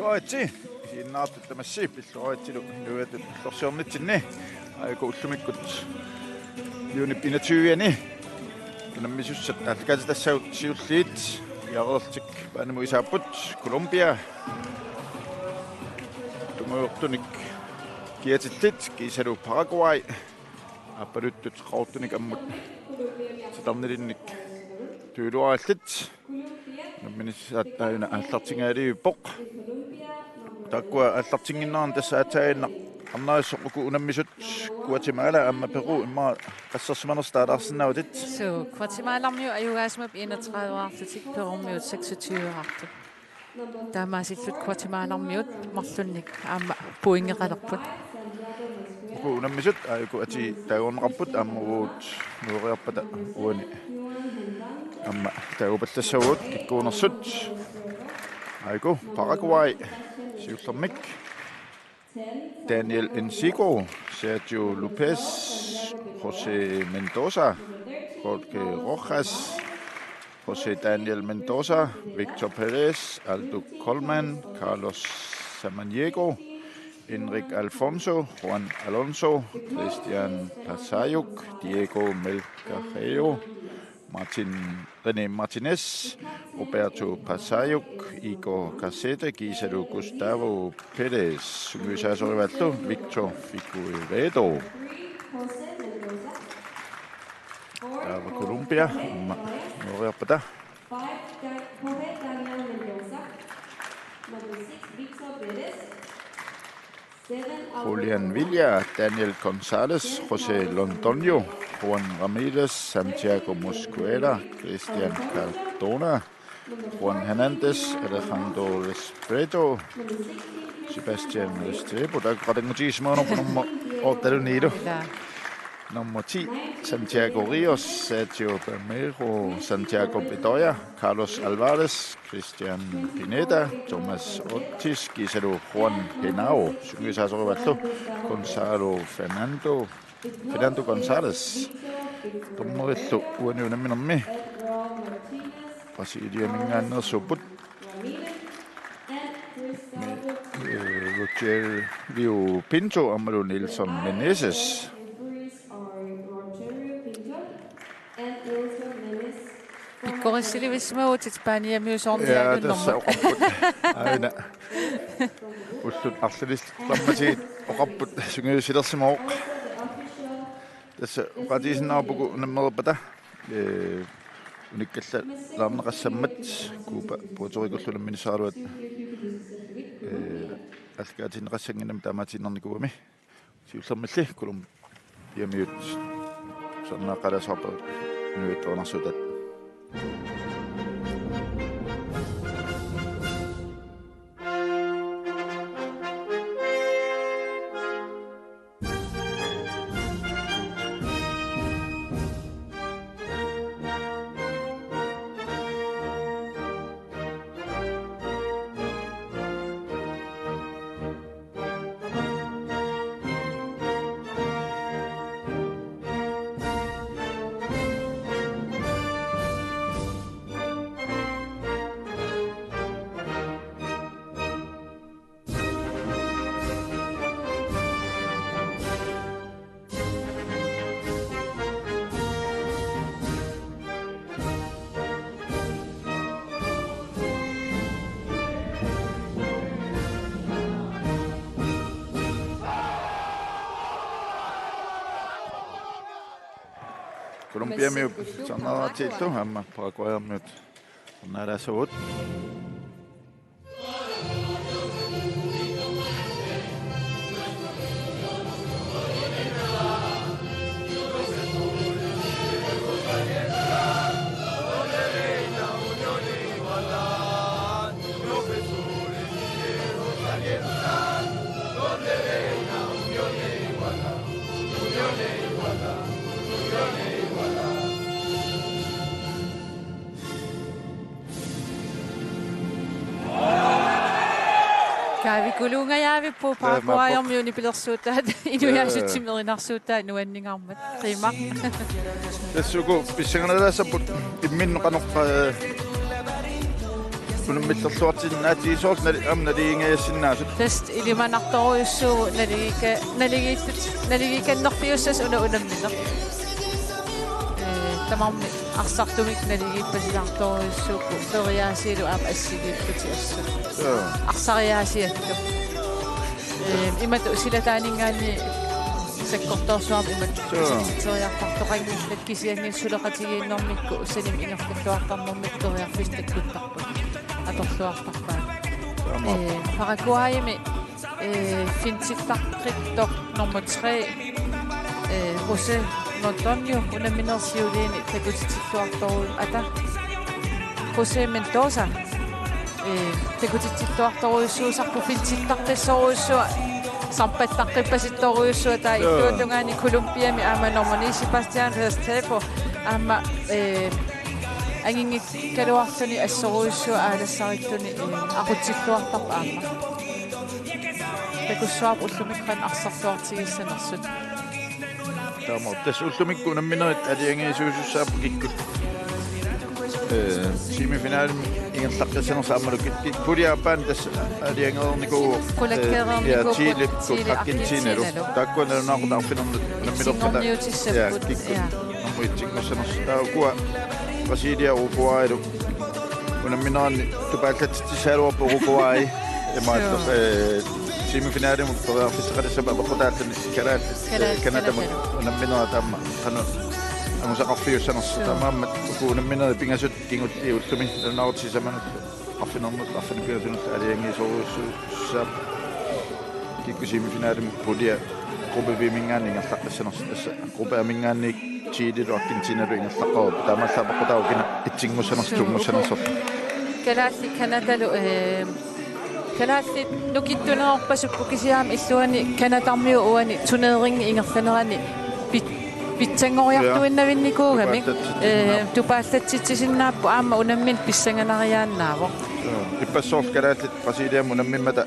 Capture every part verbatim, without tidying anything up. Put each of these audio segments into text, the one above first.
Pilluaritsi, isiginnaartut tamassi, pilluaritsilu inuiattut illorsiornitsinni, aajuku ullumikkut juunip enogtyve-ani unammisussat aallakaatitassavut siulliit, piareerlutik baanimut isaapput, Colombia tungujortunik kiatillit, kiisalu Paraguay aappaluttut qaqortunik ammut titarnilinnik tujuuluarallit. Unamminissaat aajuna aallartingajalivippoq. Taakkua aallartinnginneranni tassa aatsaaginnaq arnerisoq uku unammisut Guatemala aamma Peru immaqa qassersimanersut taalaarsinnaavatit. Suu, Guatemalarmiut ajugaasumik enogtredive-arlutik, Perumiut seksogtyve-arlutik. Taamaasillutik Guatemalarmiut marlunnik aamma pointeqalerput. Uku unammisut aajuku atii taagorneqarput aamma uagut nueriarpata uani aamma taagupallassavagut kikkuunersut. Aajuku Paraguay siullermik. Daniel Encigo, Sergio Lopez, José Mendoza, Jorge Rojas, José Daniel Mendoza, Victor Pérez, Aldo Colman, Carlos Samaniego, Enric Alfonso, Juan Alonso, Cristian Pasayuk, Diego Melgarejo, Martin, René Martinez, Roberto Pasayuk, Igor Caseta, kiisalu Gustavo Pérez, sungiusaasorivallu Victor Figueiredo. Taava Colombia, aamma nueriarpata. Julian Villa, Daniel González, José Londoño, Juan Ramírez, Santiago Mosquera, Cristian Cardona, Juan Hernández, Alejandro Restrepo, Sebastián Restrepo, taakku qatanngutigisimagaluarput nummer otteluunniit. Ilaa. Nummer ti, Santiago Ríos, Sergio Bermejo, Santiago Bedoya, Carlos Álvarez, Cristian Pineda, Tomás Ortiz, kiisalu Juan Henao, sungiusaasorivallu Gonzalo Fernando, Fernando González. Dommerillu uani unamminermi Brasiliaminngaanneersuupput. Rogerio Pinto aammalu Nelson Meneses. Pikkorissilivissimavutit Spaniamiut soorlu. Ja, tassa oqarput. Aajuna. Ullut arlalissuarmatigut oqarput sungiusilersimavoq. Tassa oqaatigisinnaarput uku unammereerpata. Ee, unikkallalaarneqassammat Cuba Puerto Ricollu unamminissaraluat, ee, aallakaatinneqassannginnami taamaatiinnarnikuugami. Siullermilli Colombiamiut sanaaqalasoorput inuiattut erinarsuutaat. Colombiamiut sarnaaratillu aamma Paraguaymiut sarnaaraassavagut. Kaavikuluungajaavipput. Taamaappoq. Paraguaymiut nipilersuutaat, inuiaasutsimik erinarsuutaat nuanningaarmat. Qiimaq. Tassa uku pissanganalaassapput imminnut qanoq, eh, Unammillerluartinnaatsigisoorlu nali-, aamma naligiinngiassinnaasut. Tassa ilimanartorujussuuvoq naligiikka-, naligiittut-, naligiikkannerpiussasoq una unammineq. Ee, tamarmik arsartumik naligiippasilaartorujussuupput, periaasialu aamma assigiipputit assut. Joo. Arsariaasiattut. Ee, imatut silataaninngaanniit sakkortoorsuarmik imatut. Joo. Pisitseriartartoqanngillat, kisianni suleqatigiinnermikkut sanimik ingerlalluartarnermikkut periarfissat takkuttarput. Atorluartarpaat. Taamaappoq. Ee, Paraguaymi, ee, fintittaqqittoq nummer tre, ee, José Londoño unammineq siuliini takutitsilluartorujuk, ata José Mendoza. Ee, takutitsilluartorujussuusarput, fintittaqqissorujussuaq, sampattaqqippasittorujussuaq, taava Joo. Illuatungaani Colombiami aamma nummer ni Sebastián Restrepo aamma, ee, anginngikkaluarluni assorujussuaq aalassarilluni, ee, aqutsilluartarpoq aamma. Takussuarput ullumikkut qanoq arsartuartigissanersut. Taamaappoq. Tassa ullumikkut unamminerit aalajangiisuusussaapput kikkut. Ee, semifinalimi ingerlaqqissanersut aammalu kik-, kik-, pulje aappaani tassa aalajangereernikuuvoq. Qulakkeereernikuupput. Ee, ja, Chile, Chile, Argentinalu. Argentinalu. Taakkua nalunaaqutaq arfineq-marluk unammilerpata. Itsinngorniutissapput. Ja, kikkut. Ja. Nummer et-inngussanersut. Taava ukua Brasilia, Uruguaylu. Unammineranni tupaallatsitsissagaluarpoq Uruguay. Imaattoq, Joo. ee, semifinalimut periarfissaqalissammat apeqqutaalluni kalaallit, ee, Kalaallit, Canadamut Canadamut. Unamminerat aamma qanoq angusaqarfiussanersoq. Joo. Taamaammat uku unamminerit pingasut kingulliit ullumi nalunaaqutaq sisamanut arfineq-marluk arfineq-pingasunullu aalajangiisorujussuussapput. Kikkut semifinalimut pulje gruppe B-minngaanniit ingerlaqqissanersut, tassa gruppe A-minngaanniit Chilelu Argentinalu ingerlaqqarupput. Taamaallaat apeqqutaavoq kina et-inngussanersoq, Suu. To-nngussanersoq. Kalaallit Canadalu, ee, kalaallit nukittunerorpassuupput, kisianni illuanni Canadarmiut uani turneringi ingerlanerani pit-, pitsanngoriartuinnavinnikuugamik, Ja. Tupaallatsitsisinnaapput. Ee, tupaallatsitsisinnaapput, aamma unammineq pissanganariaannaavoq. Joo. Ippassaaq kalaallit Brasiliamut unammimmata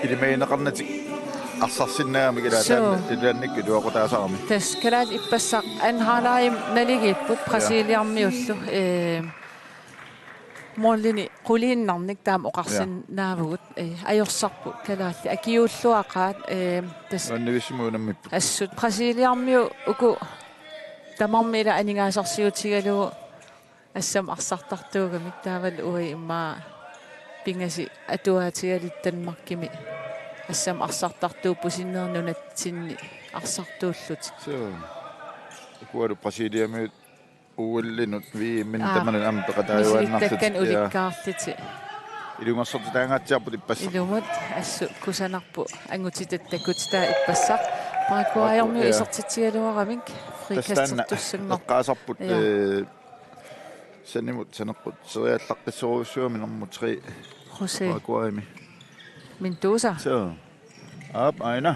ilimagineqarnatik arsarsinnaagamik, ilaa Suu. Taanna ilaannikkut iluaqutaasarami. Tassa kalaallit ippassaq andenhalvlegimi naligiipput Ja. Brasiliarmiullu. Ee, målini quliinnarnik taama oqarsinnaavugut. Ja. Ee, ajorsarput kalaallit akiuulluaqaat, ee, tassa Nuannivissimut unammipput. Assut Brasiliarmiut uku tamarmik ila aningaasarsiutigalugu assammik arsartartuugamik, taavalu uagut immaqa pingasut atuaatigaluta Danmarkimi assammik arsartartuupput, sinneri nunatsinni arsartuullutik. Suu. Ukualu Brasiliamiut O L-inut V M-inut Aa, tamanut aamma peqataajuaannarlutik. Misilittakkanik Ja. Ulikkaarlutik. Ilungersortitaangaatsiarput ippassaq. Ilumut, assut kusanarpoq angutitatta takutitaa ippassaq. Paraguayermiut Ja. Isertitsigaluaramik Tassa taanna friikassertussanngorpoq. Eqqaasarput, Ja. ee, sanimut saneqqutseriallaqqissorujussuugami nummer tre. José. Paraguaymi. Mendoza. Suu. Aap, aana.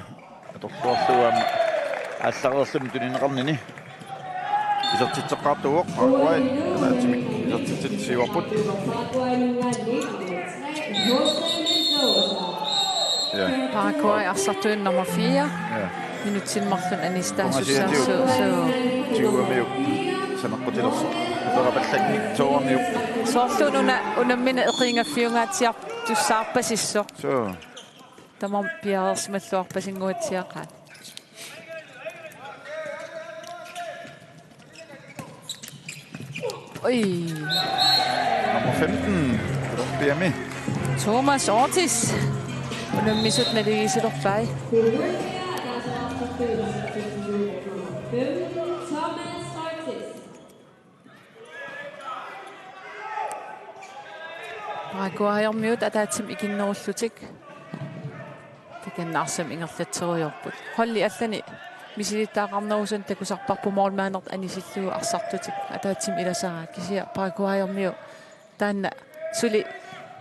Atorluarlugu aamma aallareerluni tunineqarnini. Isertitseqqaartuuvoq, Paraguay. Ataatsimik isertitsissutigaarput. Ja. Paraguay arsartuinnarmat fire. Ja. Minutsini marlunni anissitaasussaassaaq. Suu. Tiguamiuk saneqqutilersoq. Uperapallaknik soormiuk. Soorlu una unammineq eqinngaffiungaatsiartussaarpasissoq. Suu. Tamarmik piareersimalluarpasinnguatsiaqaat. Oj. Nummer femten, Colombiami. Thomas Ortiz. Unammisut naligiissilerpai. Paraguayermiut ataatsimik ikinnerullutik. Takanna arsamik ingerlatserujoorput. Holdit allanit misilittagaqarnerusunik takusarparput målmandertut anisillugu arsartutik ataatsimik ilasaraa, kisianni Paraguayermiut taanna suli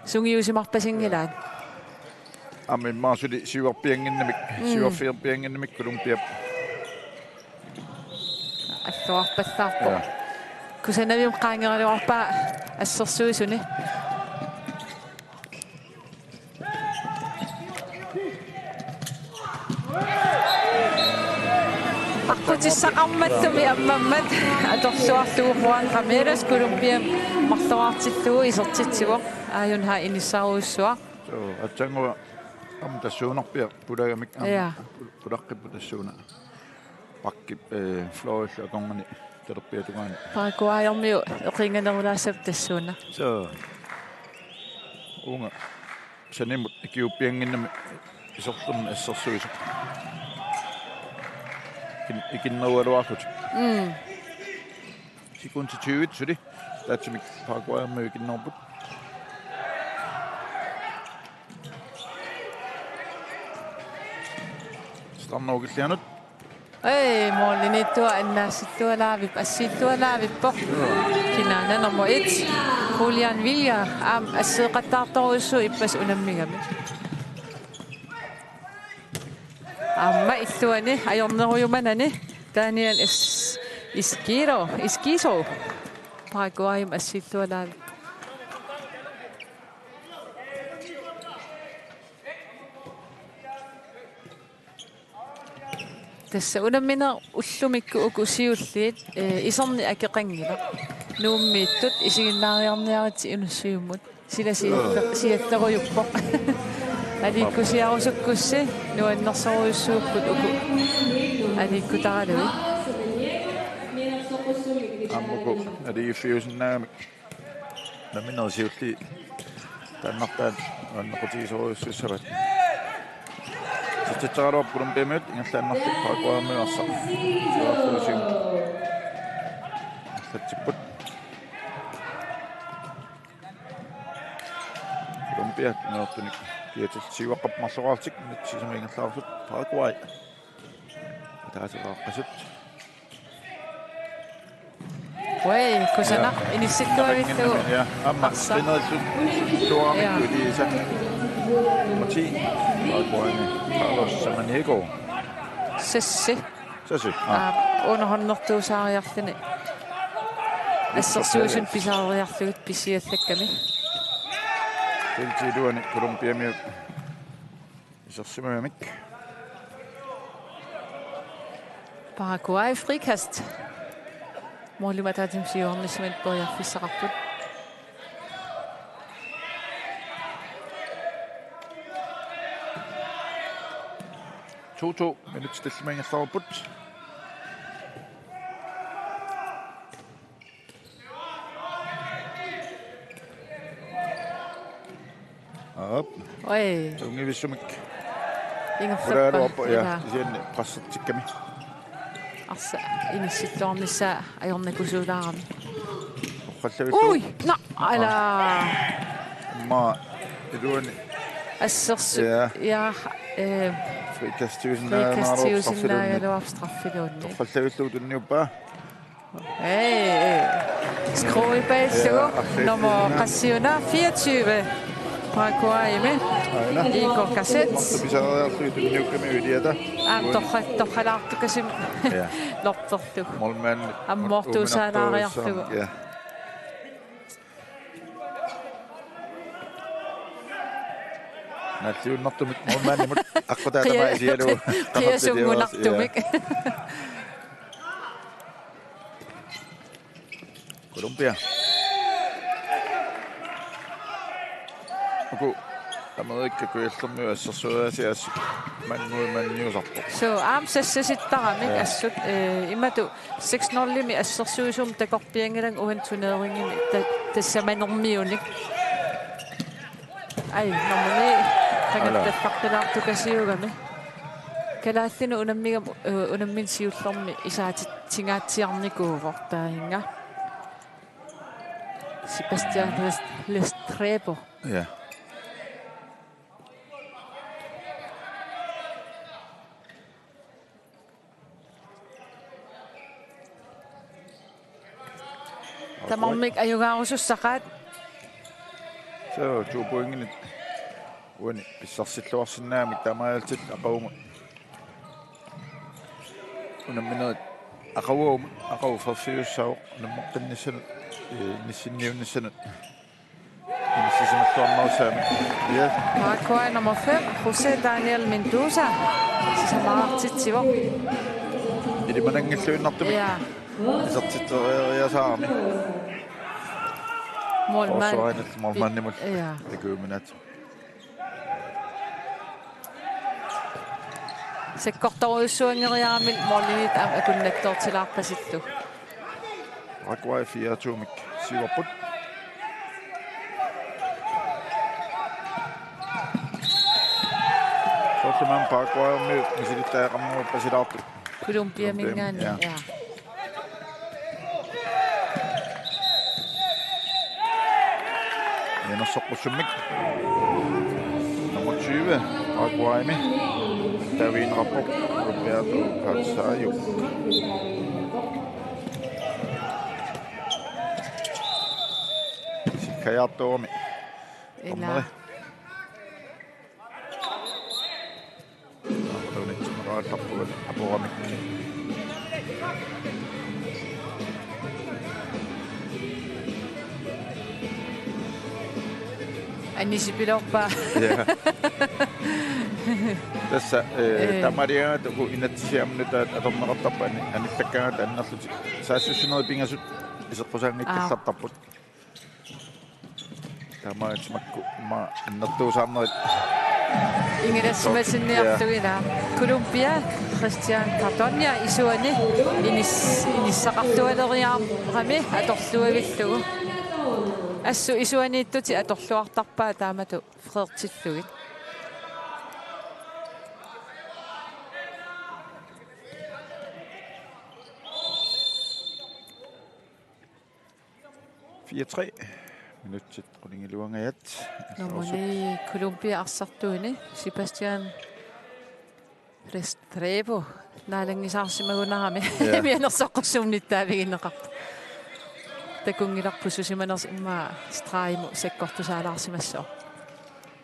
sungiusimarpasinngilaat. Aamma immaqa suli siuarpiannginnamik, Mm. siuarpiannginnamik Colombiap. Alluarpallaarpoq. Ja. Kusanavimmi qaangeraluarpaa assersuisuni. Qutissaqarmattumik ammammat atorluarlugu Juan Ramírez Colombiamut marloraartillugu isertitsivoq, aajuna inissarujussuaq. Suu, aatsaannguaq aamma tassuunarpiaq pulagamik aamma. Ja. Pul-, pulaqqippoq tassuuna. Bakkip, eh, fløjillu akornanni talerpiata tungaani. Paraguayermiut eqiinganerulaassappat tassuuna. Suu. Uunga sanimut ikiuuppiannginnami iserlermi assersuisoq. Ikin-, ikinnerugaluarlutik. Mm. Sekundit tyve suli. Taatsimik Paraguayermiut ikinnerput. Starnukillianut. Ei, målimiittoq annaasittualaavippoq, assiittualaavippoq. Kinaana nummer et, Julian Villa, aamma asseqattaartorujussuuvoq ippassaq unammigami. Aamma illuani ajornerujumanani Daniel Es-, Esquiro, Esquizo. Paraguayimut assiittualaavippoq. Tassa unammineq ullumikkut uku siulliit, eh, iserneq akeqanngilaq. Nuummiittut isiginnaariarniaritsi Inussivimmi. Sila sialle-, siallerujuppoq. Aliikkusiarusukkussi nuannersorujussuupput uku aliikkutaralugit. Aamma uku aliiffiusinnaagamik. Nammineq siulliit taannartaat nuannequtigisorujussuussavat. Isertitseraluarput Colombiamiut ingerlaannarlutik Paraguaymiut arsaq. Siuartuusium. Allatsipput. Colombia nuertunik kiatillugu siuaqqap marloraarlutik minutsit sisamat ingerlareersut Paraguay. Ataaseqaaqqasut. Ui, kusanaq. Ja. Inissittuavillugu. Ja, aamma. Arsa. Qinerilluarami. Ja. Iliisa. Nummer ti. Paraguayni Carlos Samaniego. Sassi. Sassi. Ah. Aa, underhåndertuusaariarluni. Assersuisuni pisaariarlugit pisiallakkami. Feltip iluani Colombiamiut isersimagamik. Paraguay frikast. Målimik ataatsimut siuarnissamut periarfissaqarput. To to minutsit tallimat ingerlareerput. Aap. Oi. Tunngivissumik. Ingerlappaa. Pulaaluarpoq, ja, ilaa. Kisianni pressertikkami. Arsa inissittuarnissaa ajornakusuulaarami. Oqallavittu. Ui, na, ala. Aamma iluani. Assersu-, ja. Ja, eh, frikastiusinnaagaluarpoq straffiluunniit. Frikastiusinnaagaluarpoq straffiluunniit. Oqallavittu tunniuppaa. Ei, ei. Skruipallugu. Ja, nummer qassiuna, fireogtyve. Paraguaymi. Aina. Igor Cassettes. Marta pisariarlugu tunniukkami uliata. Aam, torra-, torralaartukasimmik. Ja. Lortorlugu. Målmand. Ammoortuusaalaariarlugu. Ja. Nalliunnartumik målmandimut aqqutaatama isigalugu. Qia-, qiasunngunartumik. Ja. Colombia. Uku Amerika Kujallermiut assersueriaasiit assut mannguit manngiusarpoq. Suu, aamma sassasittaramik. Ja. Assut, eh, imatut seks nul-imi assersuisumik takorpianngilanga uani turneringimi ta-, tassamanermiunik. Ai, nummer ni, ala, qangattaffaqqilaartukasiugami. Kalaallinut unammigami, eh, unammineq siullermi isaatitsingaatsiarnikuuvoq taanna. Sebastián Res-, Restrepo. Ja. Tamarmik ajugaarusussaqaat. Suu, to pointinit uani pissarsilluarsinnaagamik taamaalillutik aqaguagut. Unamminerit aqaguagut, aqagu fyrre-iussaavoq unammeqqinnissanut, eh, inissinniunnissanut. Inissisimalluarnerussaammat. Ja. Paraguay nummer fem, José Daniel Mendoza. Sisamaraartitsivoq. Ilimananngilluinnartumik. Ja. Isertitseriasaarami. Målmand. Forsvarinut målmandimut. Ja. Takuuminaat. Sakkortorujussuanngeriarami målimiit aamma akunnattoortilaarpasippoq. Paraguay fire to-mik siuarput. Soorlu aamma Paraguaymiut misilittagaqarnerpasilaartut. Colombiaminngaanniit, Colombia, ja. Ja. Mianersoqqussummik. Nummer tyve, Paraguaymi. Taviineqarpoq Roberto Carsayo. Sikkajaartuumi. Ila. Dommeri. Aqaluunitsinneqartarpugut apuramik. Anisipiloorpaa. Ja. Tassa, eh, eh, tamariaat uku inatsisiamnut atorneqartarput ani-, anillakkaangat annerlutik. Saassussinerit pingasut iseqqusaanngikkallartarput. Aa. Taamaattumik makku immaqa annertuusaarnerit. Ingilassimasinniarlugit. Ja. Colombia, Cristian Cardoña isuani inis-, inissaqartualeriarami atorluavillugu. Assut isuaniittutit atorluartarpaat taamatut freertillugit. Fire tre. Minutsit qulingiluangajat. Nummer ni, Colombia arsartuini, Sebastian Restrepo. Naalanngisaarsimagunarami. Ja. Mianersoqqussummik nittaavigineqarpoq. Takunngilarput susimanersoq immaqa stregimut sakkortusaalaarsimassooq.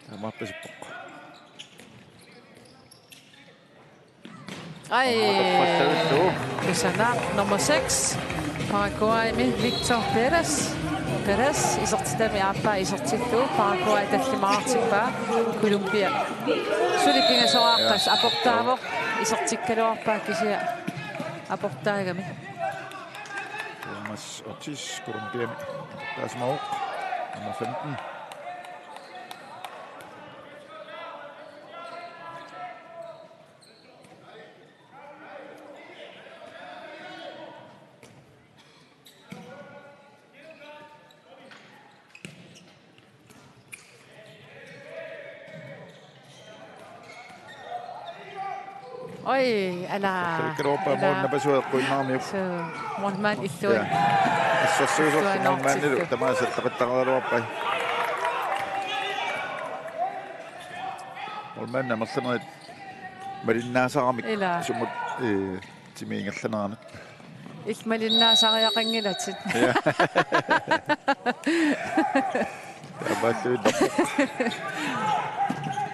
Taamaappoq. Ai. Aamma atorfallavittugu. Kusanaq nummer seks. Paraguaymi Victor Pérez. Pérez isertitami aappaa isertillugu Paraguay tallimaartippaa Colombia. Suli pingasoqaqqas, ja, aportaavoq, isertikkaluarpaa kisianni aportaagami. Thomas Ortiz, Colombiami. Aportaasimavoq. Nummer femten. Oj, ala. Kalkaluarpaa, ala. Målip napasua eqquinnaramiuk. Suu, målmand illuat. Ja. Assersuisoq målmandilu tamaasa taqittaraluarpai. Målmand amerlanerit malinnaasaramik. Ila. Sumut, eh, timi ingerlaneranut. Illit malinnaasariaqanngilatit. Ja. Taamaattuinnarpoq.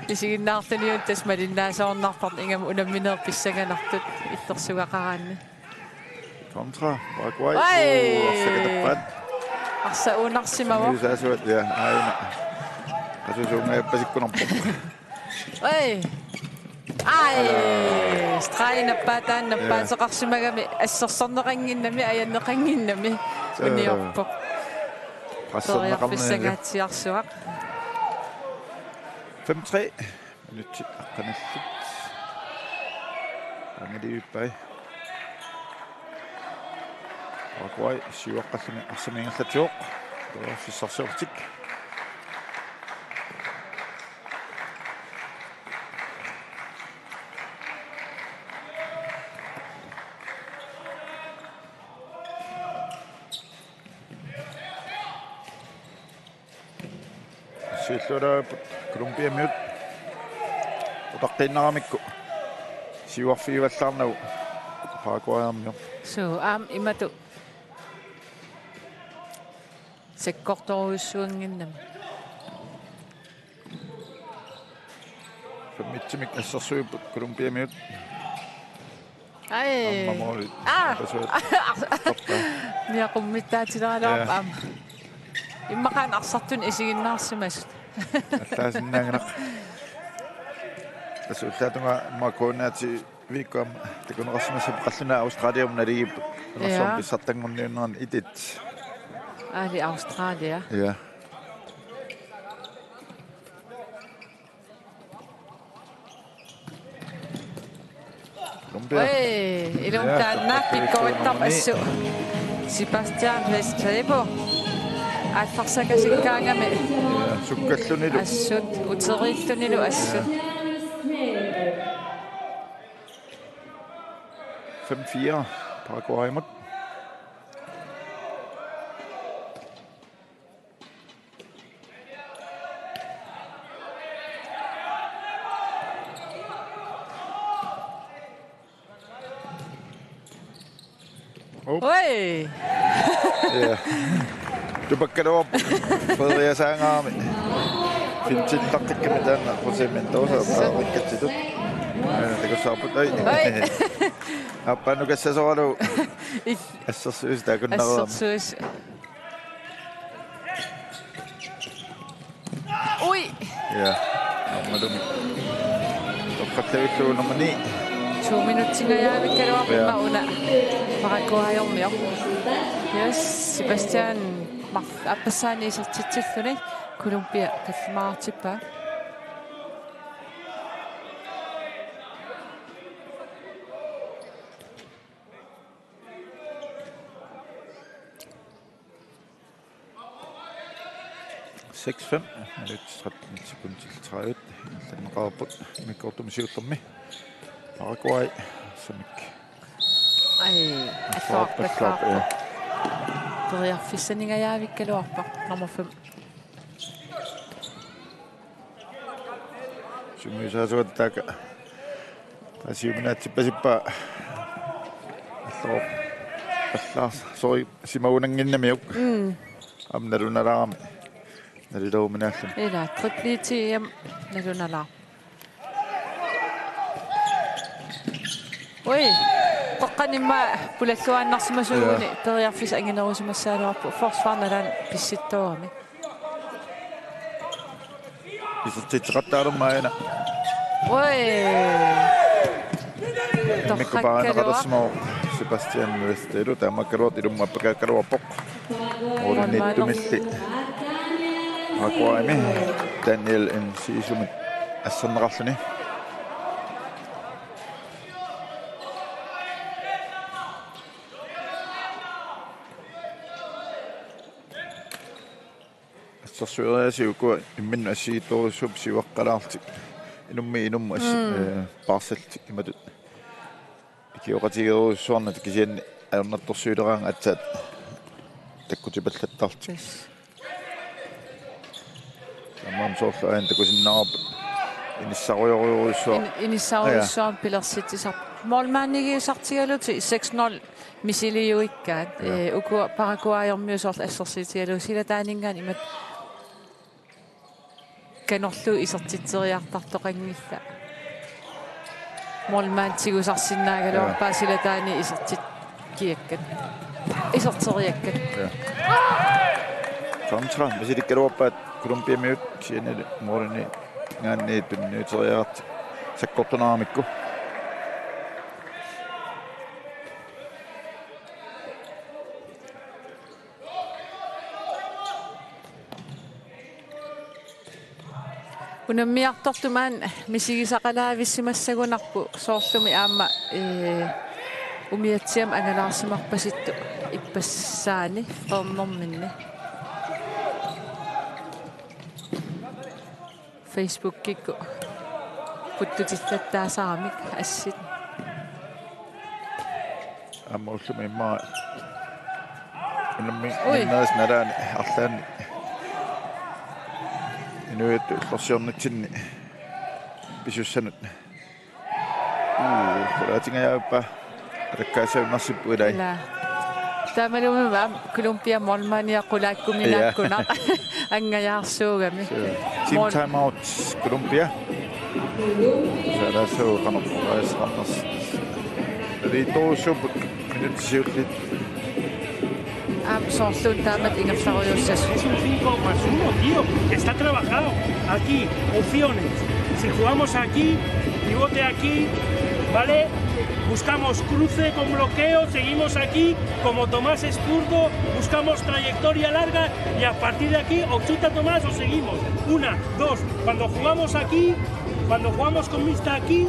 Isiginnaarluniuna tassa malinnaasoornarparput ingammik unammineq pissanganartut illersugaqaraanni. Kontra Paraguay. Oj! Uu, arsaq katappaat. Arsaq uunarsimavoq. Saasuat, ja, aajuna. Qasusuungajappasikkut aamma. Oj. Aj, ala. Stregi nappaataani, ja, nappaateqarsimagami assersorneqannginnami, ajanneqannginnami. Suu. Uniorpoq. Qasserneqarnani. Periarfissangaatsiarsuaq. Fem tre. Minutsit aqqanillit. Angilivippai. Paraguay siuaqqalluni arsaq ingerlatsivoq. Periarfissarsiorlutik. Siulliulaapput Colombiamiut utaqqiinnaramikku siuarfigivallaarnagu Paraguaymiut. Suu, aamma imatut sakkortorujussuannginnami. Femmitsimik assersuipput Colombiamiut. Aj. Aamma måli. Aa! Napasua. Niaqummittaatileralaarpoq. Ja. Aamma. Immaqa arsartunik isiginnaarsimasut. Ataasinnaanngilaq. Tassa ullaatungaa aamma K N R-ti Viikkuam takuneqarsimassappat qallunaat Australiamut naligipput. Qanarsuarmi pissartanngorniunnerani et et. Aali Australia. Ja. Colombia. Oi, ilumut taanna pikkorittarpoq assut. Sebastian Restrepo. Aallarsaakasikkaangami. Ja, sukkallunilu. Assut, uteriillunilu assut. Fem fire, Paraguaymut. Op. Oi! Ja. Tupakkaluarpoq Frederiasaangaarmi. Fintillartikkami taanna Jose Mendoza paarikkatsitut. Ja, takussaarput, oi. Oi. Aappaanukassasooralu. Ik. Assersuisi takunnareerami. Assersuisi. Ui! Ja. Aammalumi. Toqqattavillugu nummer ni. To minutsingajavikkaluarpoq. Ja. Una Paraguayormioq. Yes, Sebastian Mar-, aappassaani isertitsilluni Colombia tallimaartippaa. Seks fem. Minut tretten sekundit til tredive. Ingerlanneqarpoq immikkoortumi siullermi. Paraguay, samik. Ai, Flop, flop, flop, ja. Periarfissaningajavikkaluarpoq, nummer fem. Sungiusaasuata taakku. Taasiuminaatsippasippaa. Alloo. Allaas. Sori simagunannginnamiuk. Mm. Aamma nalunalaarami. Nalileruminaalluni. Ila, triple T M nalunalaaq. Ui, toqqanimma pulalluaannarsimasuuguni. Ja. Periarfissaq anginerusimassagaluarpoq. Forsvar nalaani pissittoorami. Isertitseqattaalermat aana. Ui. Mikku paarineqalersimavoq Sebastian Restrepo taamaakkaluartoq ilummut appakaakkaluarpoq. Målmandimilli. Paraguaymi Daniel Encicomit asserneqarluni. Assersueriaasiit ukua imminnut assigiittorujussuupput siuaqqalaarlutik. Inummit inummut assi-, mm, eh, paarsallutik imatut. Ikioqatigerujussuarnata kisianni ajornartorsiuleraangat aatsaat takkutipallattarlutik. Yes. Tamanna soorlu aana takusinnaavarput. Inissarujorujussuaq. In-, inissarujussuaq. Aja. Pilersitsisarpoq. Målmandigisartigalutik seks nul misiliuikkaat. Ja. Eh, ukua Paraguayormiut soorlu assersuutigalugu silataaninngaanniit imatut kanorlugu isertitseriartartoqanngillat. Målmandi tigusarsinnaagaluarpaa. Ja. Silataani isertikkiakkat. Iserteriakkat. Ja. Kontra misilikkaluarpaat Colombiamiut kisiannili måliminngaanniit tunniuteriarlutik sakkortunaaramikku. Unammiartortumaat misigisaqalaavissimassagunarpoq soorlumi aamma, eh, umiatsiamik angalaarsimarpasittoq ippassaani qernerminni. Facebookikkut puttutillattaasaramik assit. Aamma ullumi immaqa unammi. Ui. Innaas nalaani arlaanni inuiattut ullorsiornitsinni pisussanut. Uu, qulaatingajaappa. Alakkaassagunarsipput ilai. Ila. Taamaluummat Colombia målmandia qulaakkuminaakkunaq. Ja. Angajaarsuugami. Team mål. Timeout Colombia. Saalaassuu qanoq oqaaseqarnersoq. Naliittorujussuupput minutsisiullit. Aamma soorluuna taamatut ingerlarujuussasut. Es un cinco más uno, tío. Está trabajado. Aquí, opciones. Si jugamos aquí, pivote aquí, ¿Vale? Buscamos cruce con bloqueo, seguimos aquí, como Tomás es zurdo, buscamos trayectoria larga y a partir de aquí o chuta Tomás o seguimos. Una, dos, cuando jugamos aquí, cuando jugamos con mixta aquí,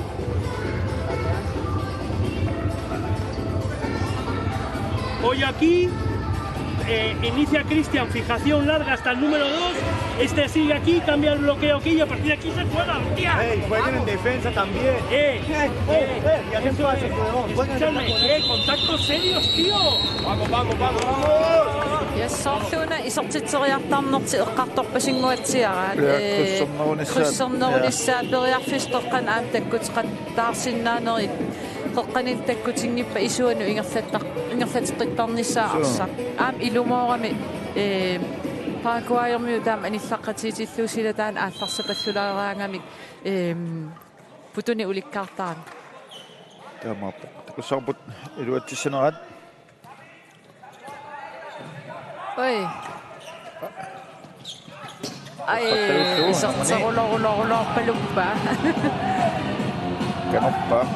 hoy aquí, eh, inicia Cristian, fijación larga hasta el número dos, este sigue aquí, cambia el bloqueo aquí y a partir de aquí se juega, hostia. Ey, jueguen en defensa también. Eh, eh, eh, y hacen eso pases, es, huevón. Jueguen en escúchame, eh, contactos serios, tío. Vamos, vamos, vamos, vamos. Ja, soorlu una isertitseriartarnertik eqqartorpasinnguatsiaraat. Ja, ee, krydsernerunissaat. Krydsernerunissaat, ja, periarfissat qeqqanut aamma takkuteqattaarsinnaanerit. Qeqqanilu takkutinngippat isuanut ingerlattaq-, ingerlateqqittarnissaa. Suu. Arsaq. Aamma ilumoorami, ee, Paraguayermiut taama anillaqqatigitillugu sila taanna aallarsapallulaaraangamik, ee, putuni ulikkaartarami. Taamaappoq. Takussavarput iluatsissanerat. Oj. Aj, iserterulorulorulorpaluppoq. Kanorpaa.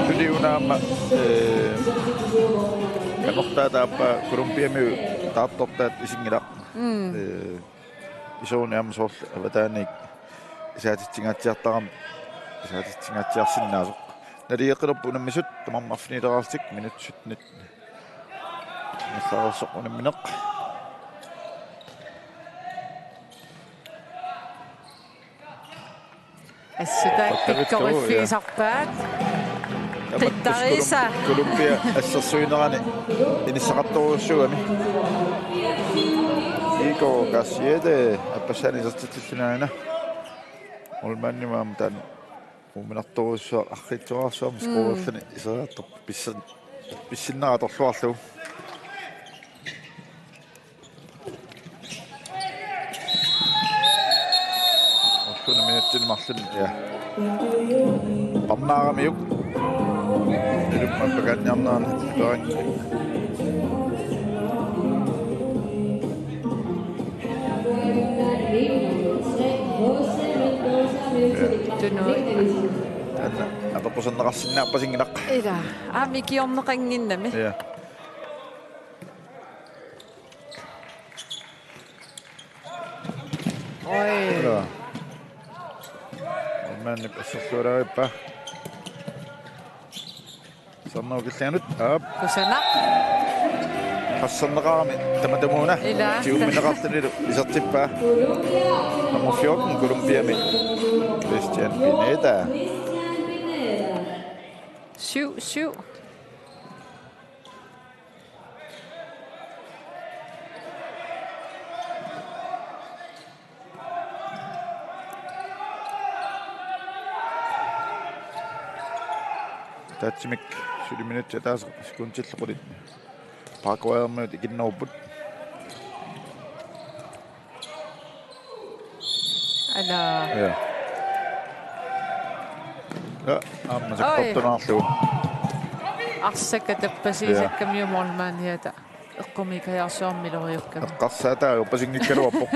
Tuli una aamma, ee, kanortaata aappaa Colombiamiut taartortaat isinngilaq. Mm. Ee, iseruni aamma soorlu avataaniit isaatitsingaatsiartarami, isaatitsingaatsiarsinnaasoq. Naligeqqilerput unammisut tamarmik arfinileraarlutik, minut syttenit ingerlareersoq unammineq. Assut taakku pikkoriffigisarpaat. Tamattu qittariisa. Kolum-, Colombia assersuinerani inissaqartorujussuugami. Igor Garcia, ee, aappassaani isertitsilluni aana. Målmandimut aamma taanna uuminartorujussuaq arriitsuararsuarmik. Mm. Scoreerluni iseriartorpoq pissin-, pissinnera atorluarlugu. Ottende minutsini marlunni, ja. Parnaaramiuk. Ilumut aappakanniarnerani. Tunui. Taanna apeqquserneqarsinnaappasinnginnaq. Ila, aamma ikiorneqannginnami. Ja. Oj. Ila. Målmandip assersuulaarippaa. Sarnau killianut, aap. Kusanaq. Qasserneqarami, tamatumuuna. Ila. Tigummineqartunilu isertippaa. Nummer fjorten, Colombiami. Christian Pineda. Syv syv. Ataatsimik suli minutsit ataaseq sekuntillu qulit Paraguayermiut ikinnerupput. Ala. Ja. Ja, aamma. Oj. Sakkortunaarlugu. Arsakka tappasiisakkamiuk, ja, målmandiata eqqumiikajaarsuarmik iloriukkami. Eqqarsaataa uppasinngikkaluarpoq.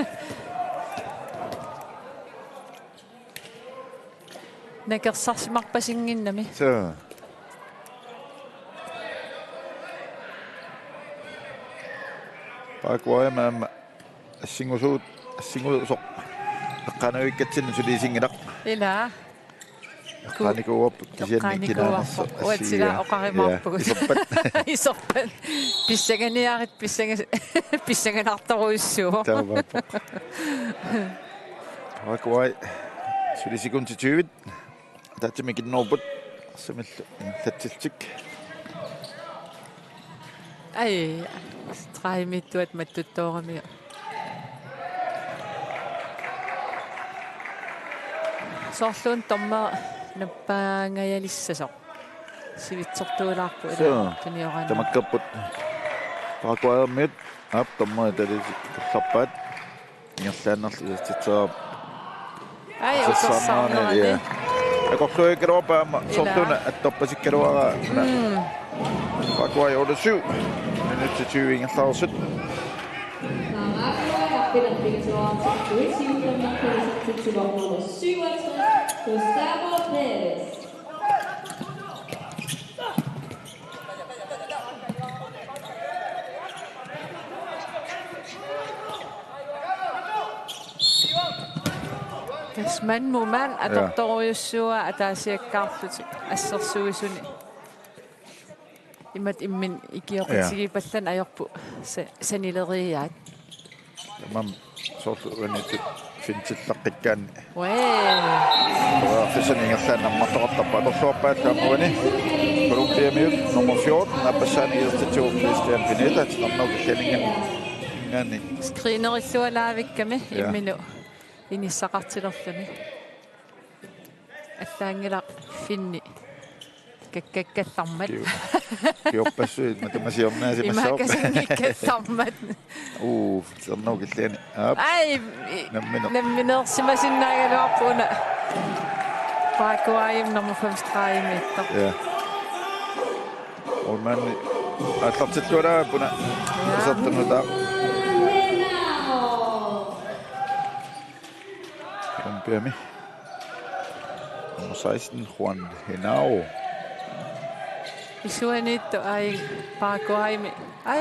Nakersarsimarpasinngimmat. Suu. Paraguay aamma assingusuut, assingusoq. Eqqaanavikkatsinni suli isinngilaq. Ila. Eqqaanikuuarput kisianni eqqaanikuuarput kinaannersoq. Uatsila assigiiaat. Oqarimaarpugut. Ja, iserpat. Iserpat. Pissanganiarit, pissangas-, pissanganartorujussuuvoq. Taamaappoq. Paraguay. Suli sekundit tyve. Ataatsimik ikinnerupput. Arsamillu ingerlatsillutik. Aj, streg-imiittuat mattuttoorami. Soorluuna dommeri nappaangajalissasoq. Sivitsortuulaarpoq ila. Suu. Tunioraanni. Tamakkerput Paraguayermiut, aap, dommeri talisit tullarpaat. Ingerlaannarlugu isertitseqarpoq. Aj, asersaarnerani, utersaarnerani. Ja. Akorluugaluarpaa aamma. Ila. Soorluuna attorpasikkaluaraa. Mm. Paraguay otteogtyve. Minutsit tyve ingerlareersut. Paraguay, Gustavo Pérez. Manmuman atortorujussuuaa ataasiakkaarlutik assersuisuni. Imatut imminut ikioqatigiipallanneq ajorput sa-, sanileriiaat. Tamanna soorlu uaniittut fintillaqqikkaanni. Uee. Uaaffisan ingerlaannaq ammartoqartarpoq atorluarpaa taamani. Colombiamiut nummer fjorten, aappassaanik isertitsivoq Christian Pineda, titarnau killaninngaanniit. Screenerillualaavikkami. Ja. Imminut inissaqartilerluni. Allaanngilaq finni. Kakkakkallarmat. Kiu-, kiorpassuit matuma siornaasimassaaq. Imaakkasanngikkallarmat. Uu, titarnau killani. Aap. Ai, i-, Nammineq. Nammineersimasinnaagaluarpoq una. Paraguayimi nummer fem-streg-imiittoq. Ja. Målmandi aallartilluarpaa una. Ja. Isertut nutaaq. Colombiami. Nummer seksten, Juan Henao. Isuaniittoq ai Paraguayimi. Ai.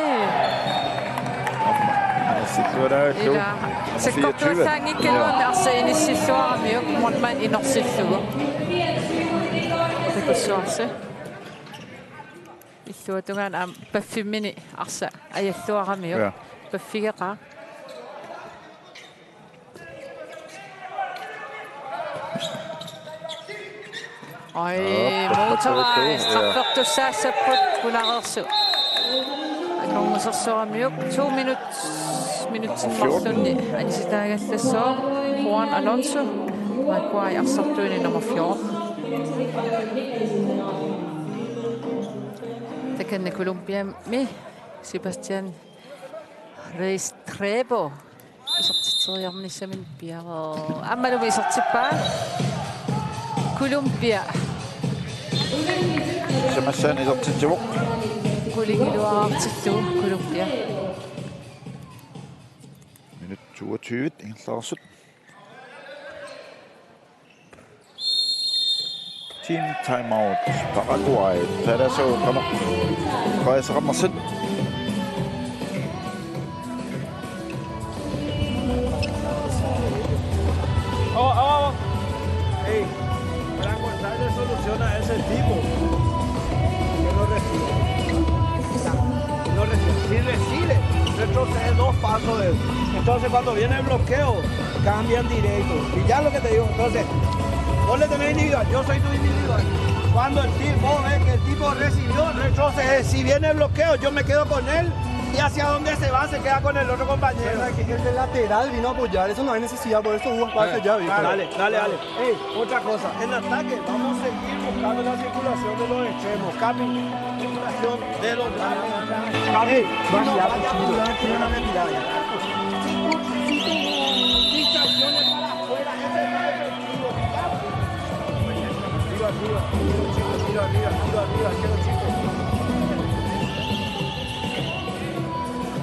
Aamma, anissilluaraavillugu. Ila. Nummer fireogtyve. Sakkortuallaanngikkaluarluni arsaq inissilluaramiuk, målmand inorsillugu. Takussuarsi. Illuatungaani aamma paffimmini arsaq ajalluaramiuk. Ja. Paffigeqaaq. Ai, Aap, Motorai, aap, aap. Straffertussaassapput Kunareersut. Akornusersoramiuk, to minut, minutsit marlunni anisitaagallassaaq, Juan Alonso, Paraguay arsartuini nummer fjorten. Takanna Colombiami Sebastian Restrepo. Isertitseriarnissaminut piareersoq. Aammalumi isertippaa. Colombia. Tamassaani isertitsivoq. Qulingiluaartillugu Colombia. Minut toogtyve ingerlareersut. Team timeout, Paraguay. Taalaassaaq qanoq. Paraguay saqarnersut. Oh, oh. Ey, para encontrarle solución a ese tipo. Que no recibe. No recibe. Si recibe, retrocede dos pasos de él. Entonces, cuando viene el bloqueo, cambian directo. Y ya lo que te digo, entonces, vos le tenés individual, yo soy tu individual. Cuando el tipo ve que el tipo recibió, retrocede. Si viene el bloqueo, yo me quedo con él. Y hacia dónde se va, se queda con el otro compañero. El de lateral vino a apoyar, eso no hay necesidad, por eso hubo espacio ya, viejo. Dale, dale, dale. Ey, otra cosa, en ataque vamos a seguir buscando la circulación de los extremos. Capi, circulación de los laterales. Capi, no vaya a jugar, tiene la retirada. Si tú, si tú distracciones para afuera, ese no es efectivo. Capi. Arriba, arriba, arriba, arriba, arriba, arriba, arriba, chicos.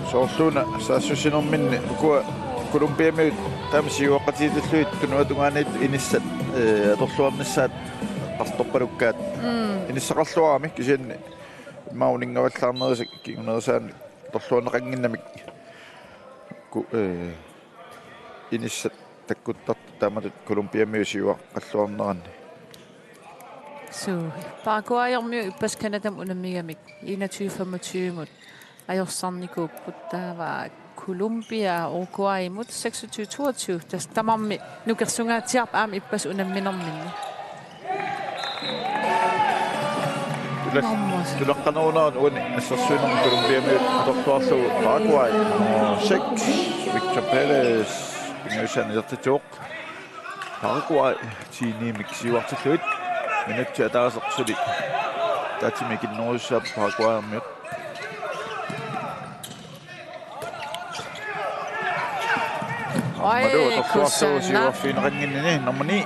Soorluuna saassussinerminni ukua Colombiamiut taama siuaqqatigiitillugit tunuatungaaniit inissat, ee, atorluarnissaat eqqartorpalukkaat. Mm. Inissaqarluarami kisianni immaqa uninngavallaarnerisa kingunerisaanik atorluarneqannginnamik. Ku-, ee, inissat takkuttartut taamatut Colombiamiut siuaqqalluarneranni. Suu, Paraguayermiut ippassaq Canadamut unammigamik enogtyve femogtyve-mut ajorsarnikuupput, taava Colombia Uruguaymut seksogtyve toogtyve, tassa tamarmik nukersungaatsiarput aamma ippassaq unamminerminni. Tulas-, Aamma. Tulaqqanerunerat uani assersuinermi Colombiamiut atorluarlugu Paraguay nummer seks, Victor Pérez, pingajussaanik isertitsivoq. Paraguay ti-ni-mik siuartillugit. Minutsit ataaseq suli ataatsimi ikinnerujussuupput Paraguayermiut. Oj, aammalu atorluarlugu kusanaq. Siuarfigineqannginnini nummer ni.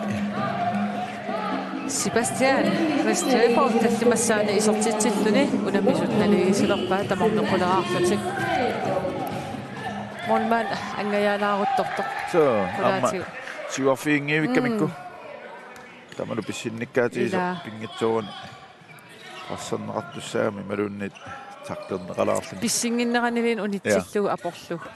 Sebastian Restrepo tallimassaanik isertitsilluni unammisut naligiissilerpaa tamarmik quleraarlutik. Målmand angajaalaaruttortoq. Suu, aamma qulaatigut. Siuarfiginngivikkamikku. Mm. Tamanna pissinnikkaatigisoq. Ilaa. Pinngitsoorani. Arserneqartussaagami imaluunniit takterneqalaarluni. Pissinnginneranilu unitsillugu. Ja. Aporlugu.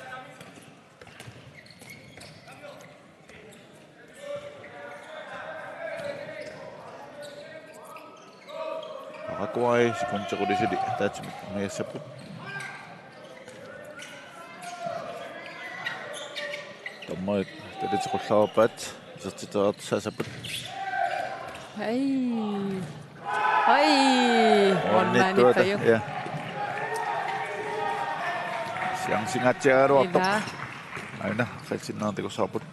Paraguay, sekundit qulit suli ataatsimik anguniassapput. Dommerit tatilluaqqaarpaat, isertitseriartussaassapput. Ai. Ai, målmandip ajugaaq. Ja. Chancingaatsiaraluartoq. Ila. Aana, qilsinnaantakussaarput.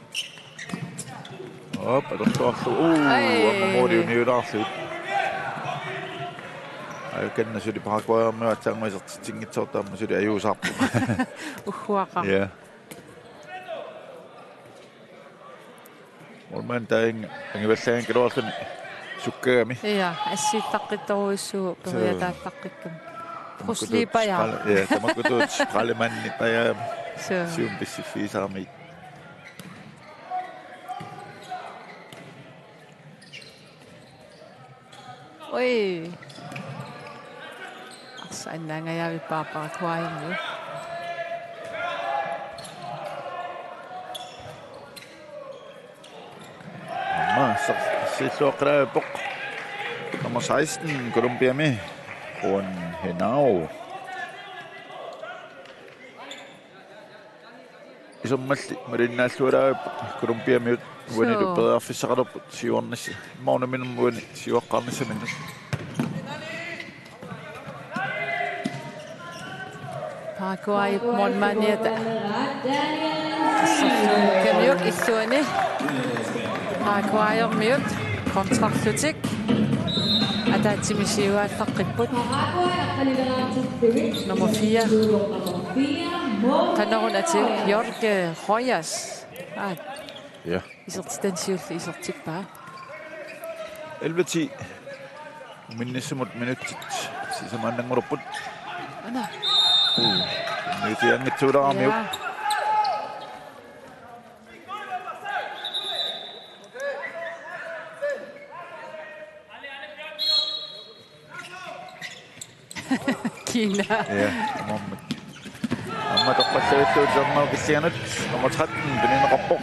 Op, atorluarlugu. Uu, ai. Aamma måli uniulaarlugu. Ajukanna suli Paraguaymut aatsaannguaq isertitsinngitsoortoq aamma suli ajuusaarpoq. Uhuaqa. Ja. Målmand taanna angivallaanngikkaluarluni sukkagami. Ja, assiittaqqittorujussuuvoq. Suu. Periataallaqqikkami. Bruce Lee pajaavoq. Ja, tamakkutut Skraldemandi pajaavoq. Suu. Siumut pissiffigisarami. Ui. Arsaq annaangajavippaa Paraguaymiut. Aamma arsaq siulleqqaarpoq. Nummer seksten, Colombiami, Juan Henao. Isermilli malinnaalluarput Colombiamiut uanilu. Suu. Periarfissaqalerput siuarnissaq. Immaqa unamminermi uani siuaqqaarnissaminnut. Paraguay målmandiata. Kamiuk illuani. Paraguayermiut kontrarlutik. Ataatsimik siuaallaqqipput. Nummer fire. Qanoruna atiu, Jorge Rojas. Aa. Ja. Isertitani siulleq isertippaa. Elleve ti. Uminnissamut minutsit sisamaannanngulerput. Aana. Uu. Minutsit anngitsuulaaramiuk. Ja. Kiina. Ja, aamma. Aamma toqqallavillugu Denmarkillianut nummer tretten tunineqarpoq.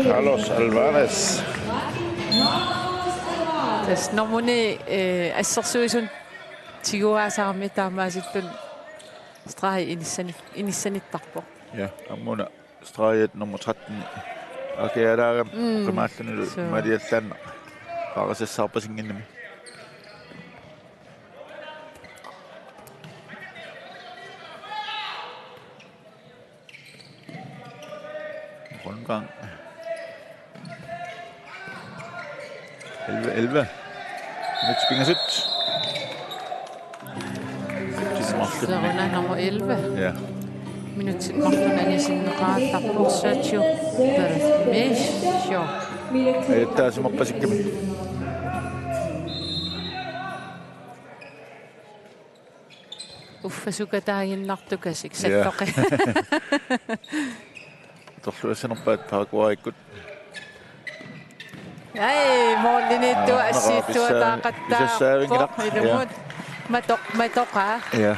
Carlos Alvarez. Tassa nummer ni, eh, assersuisut tiguaasarami taamaasilluni stregi inissani-, inissanittarpoq. Ja, aamma una. Stregi nummer tretten. Akiaraagam. Mm. Qimaallunilu. Suu. Maliallaannaq. Paarisassaarpasinnginnami. Rundgang. Elleve, elleve. Minutsit pingasut. Minutsit marlunni. Seruna nummer elleve. Ja. Minutsit marlunni anisinneqartarpoq Sergio Bermejo. Ajattaasimappasikkami. Uffa sukataaginnartukasik. Ja. Sattoqi. Atorluassanerpaat Paraguayikkut. Ai, målimiittoq. Aa, assiittuat pissa-, taaqattaarpoq. Pissassaavinngilaq. Ilumut. Ja. Matoq, matoqaa. Ja.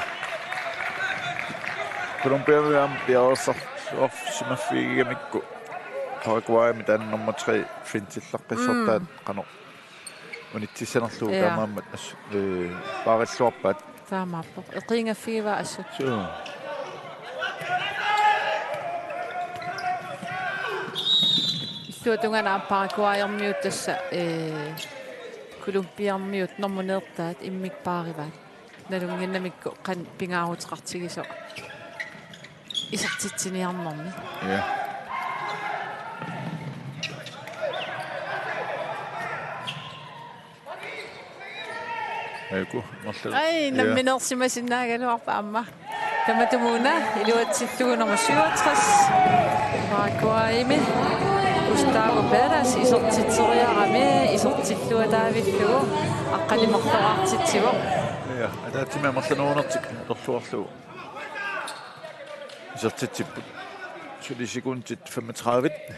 Colombiami aamma piareersar-, orsimaffigigamikkit Paraguaymi taanna nummer tre fintillaqqissortaat. Mm. Qanoq unitsissanerlugu. Ja. Taamaammat as-, ee, paarilluarpaat. Taamaappoq. Eqiingaffigivaa assut. Suu. Illuatungaana Paraguayermiut tassa, ee, Colombiamiut normu neertaat immikkut paarivaat. Nalunnginnamikku qanoq pingaaruteqartigisoq isertitsiniarnermi. Ja. Aiku, marluk. Ai, ja. Nammineersimasinnaagaluarpoq aamma. Tamatumuuna iluatsillugu nummer syvogtres. Paraguaymi Gustavo Pérez isertitseriarami, isertilluataavillugu aqqaneq-marloraartitsivoq. Ja, ataatsimi amerlanerunertik atorluarlugu isertitsipput. Suli sekundit femogtredive.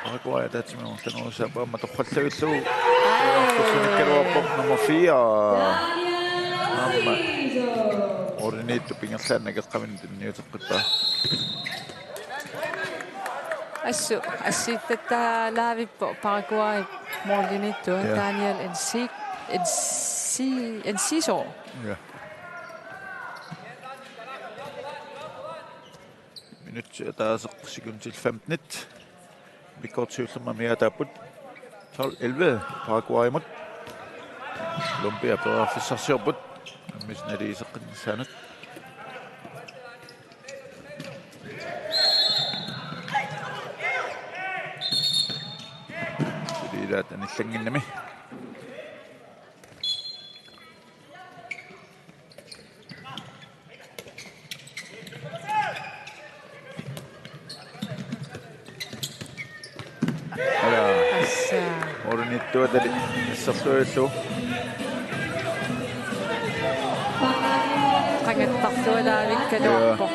Paraguay ataatsimi amerlanerussaappoq aamma toqqallavillugu. Ai. Tussunikkaluarpoq nummer fire. Aamma. Oriniittu pingerlaannaq eqqaminut tunniuteqqippaa. Assut assigiittalaarpoq Paraguay målimiittoq. Ja. Daniel Ensi-, Ensi-, Enciso. Ja. Minutsit ataaseq sekundit femten. Immikkoortoq siullermik amigaataapput. Tolv elleve Paraguaymut. Colombia periarfissarsiorput. Ammit naligiiseqqinnissaanut. Suli ilaat anillannginnami. Ala. Assa. Målimiittuatali asserluillu. Qangattarlualaavikkaluarpoq.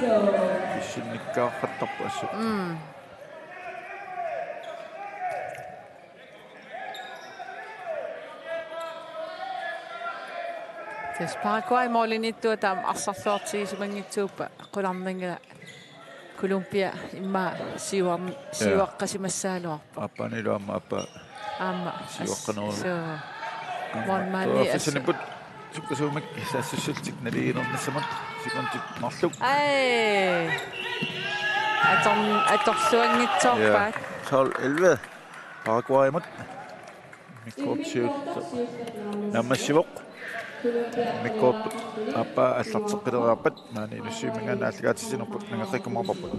Ja. Pissinnikkaarpattarpoq assut. Mm. Tassa Paraguay målimiittuata aamma arsarluartigisimanngitsuuppat qularnanngilaq Colombia immaqa siuar-, ja, siuaqqasimassagaluarpoq. Aappaanilu aamma aappaa. Aamma. Siuaqqaneruvoq. Suu. Aamma. Målmandi periarfissanik assut. Sukkasuumik saassussillutik naligiinnissamut sekundit marluk. Ai. Ator-, atorluanngitsoorpaat. Ja. Tolv elleve. Paraguaymut. Immikkoortoq siulleq naammassivoq. Immikkoortoq aappaa aallarteqqileriarpat maani Inussivimminngaanniit aallakaatitsinerput nangeqqikkumaarparput.